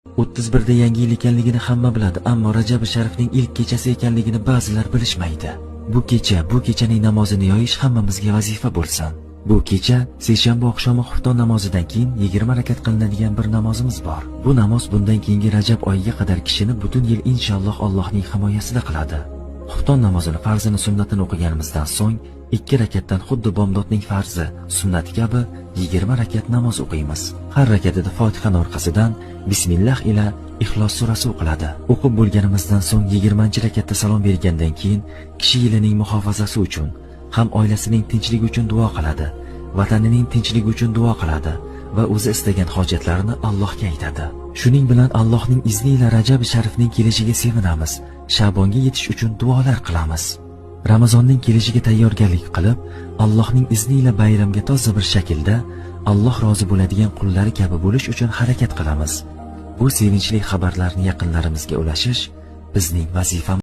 31da yangi yil ekanligini hamma biladi, ammo Rajab Sharifning ilk kechasi ekanligini ba'zilar bilishmaydi. Bu kecha, bu kechaning namozini yoyish hammamizga vazifa bo'lsin. Bu kecha seshanba oqshomi xufton namozidan keyin 20 rakat qilinadigan bir namozimiz bor. Bu namoz bundan keyingi Rajab oyiga qadar kishini butun yil inshaalloh Allohning himoyasida qiladi. Xufton namozini farzini, sunnatini o'qiganimizdan so'ng 2 rakatdan xuddi bomdodning farzi, sunnati kabi 20 rakat namoz o'qiymiz. Har rakatida Fotihani orqasidan Bismillah ila Ixlos surasi o'qiladi. O'qib bo'lganimizdan so'ng 20-rakatda salom bergandan keyin kishi yilining muhofazasi uchun, ham oilasining tinchligi uchun duo qiladi, vatanining tinchligi uchun duo qiladi va o'zi istagan hojatlarini Allohga aytadi. Shuning bilan Allohning izni ila Rajab Sharifning kelishiga sevinamiz. Shabonga yetish uchun duolar qilamiz. Ramazonning kelishiga tayyorgarlik qilib, Allohning izni ila bayramga toza bir shaklda Alloh rozi bo'ladigan qullari kabi bo'lish uchun harakat qilamiz. Bu sevinchli xabarlarni yaqinlarimizga ulashish bizning vazifamiz.